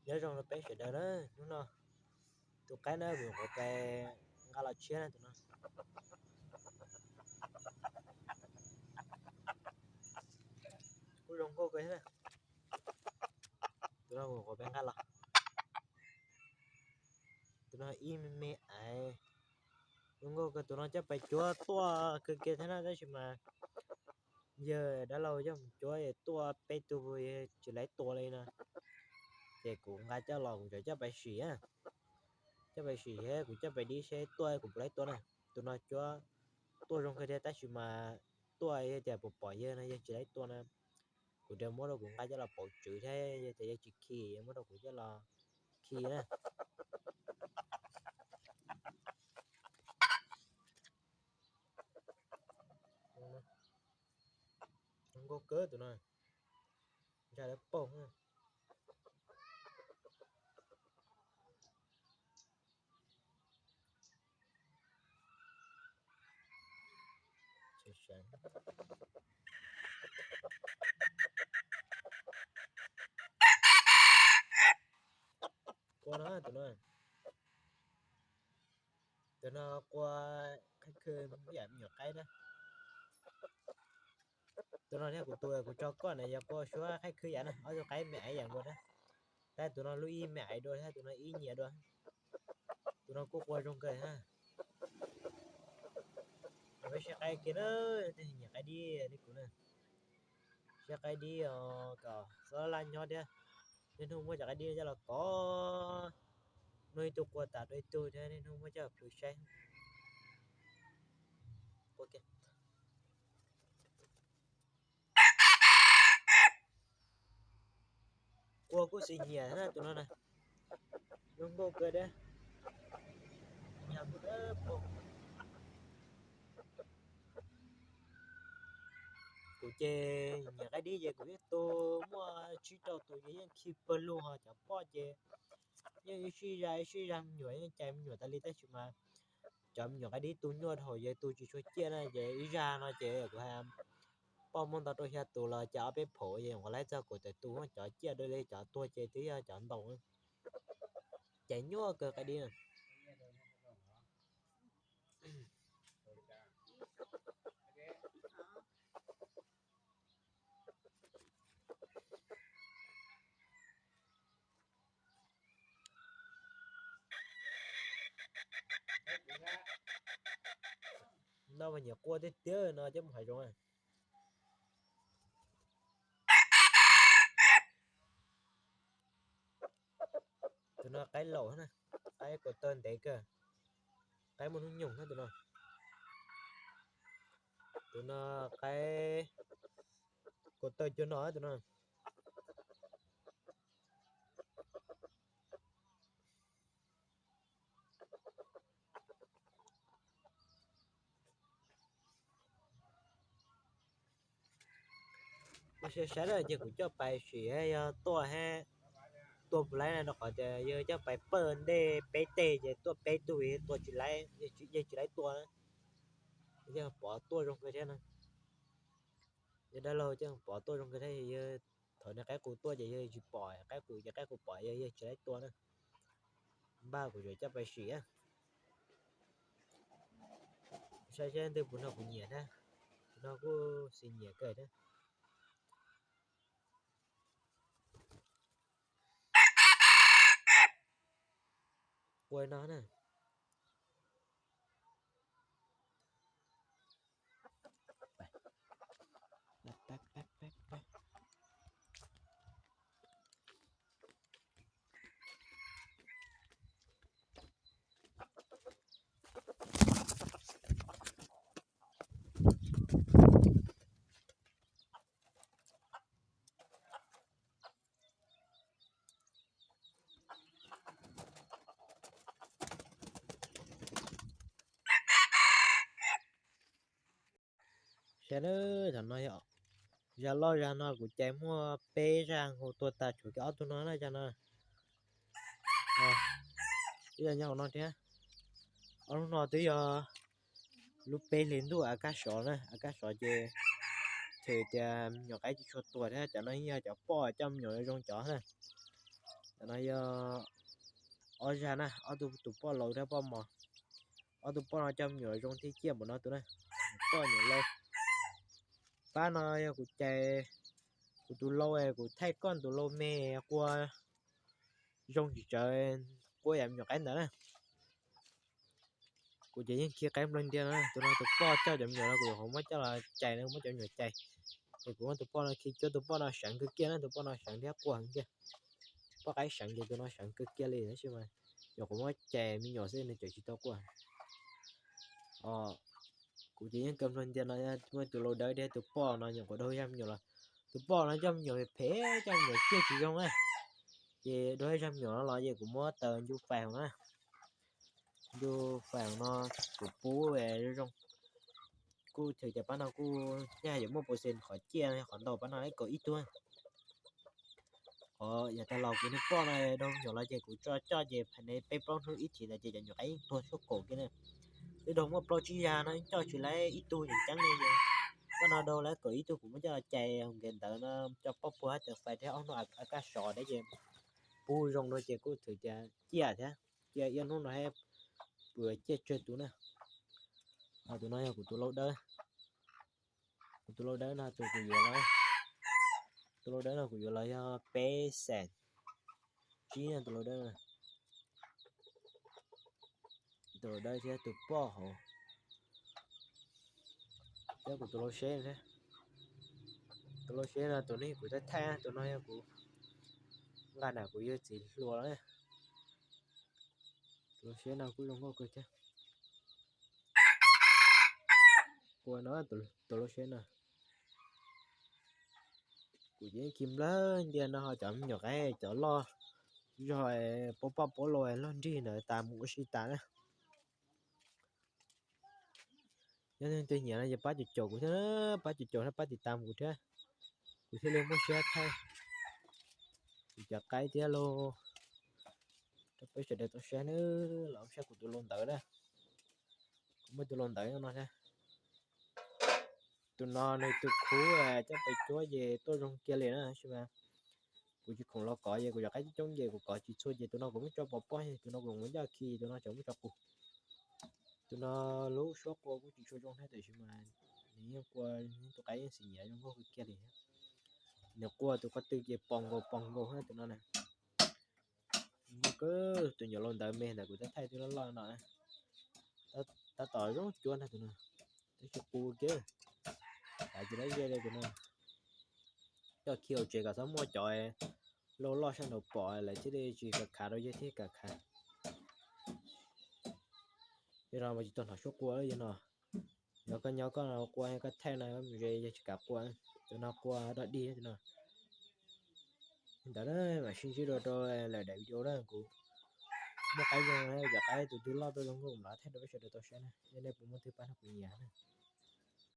Nyob zoo rau peb sawv daws na, hnub no tus qaib na kuv nyuam qhuav nqa los tshiab na tus no. Kuj zoo nkauj kawg thiab. Tus no kuv nyuam qhuav nqa los. Tus no ib me me aiv, zoo nkauj kawg. Tus no coj pais cuab tuaj kawg kiag thiab na, tab sis mas yawg dab laug coj mus cuab tuaj peb tug tsis laib tua li no. Ces kuv nqa coj los kuv tseem coj pais sim, coj pais sim thiab kuv coj pais dib seb tuaj kuv puas laib tua na. Tus no cuab tuaj zoo kawg thiab tab sis mas tuaj yog tias puas pom yawg no yawg tsis laib tua na. Kuv rau muab rau kuv nqa coj los pauv tswv thiab yog tias yawg tsis khi muab rau kuv coj los khi na. Zoo nkauj kawg tus no, ntshai lawv paug. Qua no tus no, tus no qua qhaib khw ib yam me nyuam qaib na. Tus no thiab kuv tus kuv tso koj na yog qua suab qhaib khw yam na, ob tug qaib me aiv yam nkaus na. Tab tus no lub ib me aiv dua thiab tus no ib nyiam dua. Tus no kuj qua zoo kawg na. Peb saib qaib kiag na, tej nyiam qaib dib li kuv na. Saib qaib dib os, kom xob laj nyob thiab. Niaj hnub muab cov qaib dib coj los kov, muab ib tug qua tas rau ib tug thiab niaj hnub muab coj plhws saib. Qua kuj xis nyiam na tus no na, zoo nkauj kawg thiab. Kuv ces nyiam qaib dib ces kuv yeej tu muaj tsib rau tus ces yeej khi pawg lug, ho cov poj ces yeej ib sij zag ib sij zag me nyuam, yeej cais me nyuam tas li tab sis mas cov me nyuam qaib dib tu nyuaj dhau, yog tu tsis tshua ciaj na ces ib zag no ces kuv hais poj muaj ntau rau xya tus los cas ob peb phaum ces nyuam qhuav laib txog kuv tawm tus, cov ciaj dua li cov tuag ces twb yog cov ntaus. Cais nyuaj kawg qaib dib na. No mas nyiam qua tiag tiag no coj mus hav zoov. Tus no qaib laus na, qaib kuv taw ntev kawg, qaib muaj hnub nyoog na tus no. Tus no qaib kuv taw cuag no tus no. Saib saib lawm ces kuv coj pais sim yog tuaj hab tua puas laib na, rau qhov tias yawg coj pais pawj ntej peb teg ces tuaj peb tug tua tsis laib, yawg tsis laib tua na. Yawg pov tuaj zoo kawg thiab na. Yawg dab laug coj pov tuaj zoo kawg thiab, yawg thaum nws qaib qus tuaj ces yawg tsis pom, qaib qus ces qaib qus pom yawg, yawg tsis laib tua na. Npaj kuv yuav coj pais sim. Saib saib ntawm puas no kuv nyiam thiab, no kuj xis nyiam kawg thiab. Qua no na. Saib na, tam no yog zag loj zag no kuv cais muaj peb zag nkaus tuag tas tshuav kiag ob tug no na zag no. Ib yam nyob hauv no thiab. Ob lub no twb yog lub peb hlis ntuj av kaj sov na, av kaj sov ces txhais tias me nyuam qaib tsis tshua tuag thiab, cov no yeej yog cov poj coj me nyuam zoo cov na. Tam no yog ob zag na, ob tug, tus poj laus thiab poj mos. Ob tug poj no coj me nyuam zoo thiab ciaj npaum no tus na, poj nyuam laus. Pab no yog kuv cais, kuv tus laus, kuv thaij koj tus laus me qua zoo tsis tsawv, qua yam me nyuam qaib ntawd na. Kuv ces yeej khi qaib nplog ntiag no, tus no tus poj coj cov me nyuam no kuv yuav qhuav muab coj los cais no, muab cov me nyuam cais. Ces kuv muab tus poj no khi cuab, tus poj no seev kawg kiag na, tus poj no seev thiab quaj kiag. Poj qaib seev ces tus no seev kawg kiag li tab sis mas yuav qhuav muab cais me nyuam xwb nws tseem tsis tau quaj. Kuv ces yeej kaw nplog ntiag no, muaj tus laus dawb thiab tus poj no nyuam qhuav dua zaj me nyuam los. Tus poj no coj me nyuam phem phem, coj me nyuam ciaj tsis zoo na. Ces dua zaj me nyuam no los ces kuv muab taws ncu fais hauv na. Ncu fais hauv no, kuv pub zoo zoo. Kuj thaum cas pab no kuj nyaj yuav muaj pau xees qhov ciaj qhov ntau, pab no ib kaum ib tuag. Qhov yav tas los kuv niag poj no dua me nyuam los ces kuv tso coj ces phais ne peb plaub hnub ib chim ntawd ces cov nyuam qaib yeej tuag suab kaum kiag na. Twb dua muaj plaub tsib zag no yeej coj tsis laib ib tug tseem ceeb li ces pab no dua lawv kaum ib tug kuv muab coj los cais hauv nkev ntawd no, coj poj puag hab taws fais thiab ob hnub a kaj sov thiab ces pub zoo dua ces kuj thaum cas ciaj thiab, ciaj ib hnub no hab pw ciaj tsawg tus na. Ho tus no yog kuv tus laus dawb. Kuv tus laus dawb no tus kuv yuav los, tus laus dawb no kuv yuav los yog peb xees tsib no tus laus dawb. Tus laus dawb thiab tus poj hauv, thiab kuv tus laus seb thiab. Tus laus seb no tus no kuv thaij thaij, tus no yog kuv nqa nram kuv yawg txiv hluas los. Tus laus seb no kuj zoo nkauj kawg thiab. Ua no, tus laus seb no. Kuv ces khi nplog ntiag no ho cov me nyuam qaib cov loj zog, pab poj pab laus loj nrig ntawd tas mus ua si tas na. Yog leej twg nyiam no ces pab caum caum kuv thiab, pab caum caum thiab pab tiv tas kuv thiab, kuv thiaj li muaj siab thaij kuv cov qaib thiab lauj. Rau peb sawv daws tau saib nawb, los saib kuv tus laus ntawd na. Kuv muaj tus laus ntawd no thiab. Tus no nws tus khuv coj pes cuab ces tuaj zoo kiag li na, tab sis mas kuv tsis khoom los kov ces kuv cov qaib coob coob ces kuv kov tsis txhua ces tus no kuv muab tso pov pob, tus no kuv muab ncaj khi, tus no tseem muab tso qus. Tus no lub suab qua kuj tsis tshua zoo thiab tiam sis mas nws yeej qua, tus qaib yeej xim nyiav zoo nkauj kawg kiag li thiab. Nws qua tus qhov twg ces pos nkaus pos nkaus thiab tus no na. Tus nyuam laus ntawd me ntawd kuv thaij thaij twb loj loj no, tab tom zoo cuab ntag tus no, tab sis qus kiag, kav tsis laib ze li tus no. Coj khi hauv tsev kom txhob muaj cov laus loj sab nraud pom lawm thiaj li tsis kam khav rau yawg thiaj kam khav. Yog no mas tsis tau hnov suab qua yog no. Yog koj nyob koj qua koj thaij no mus ze yog tsis kam qua, tus no qua dog dig tus no. Li ntawd na, mam sib ntsib dua rau lwm daim video na, kuv muaj qaib zoo, cov qaib tus twg loj tuaj zoo nkauj kuv mam thaij rau peb sawv daws tau saib na, yog nej puas muaj twg pab nrog kuv nyiam na.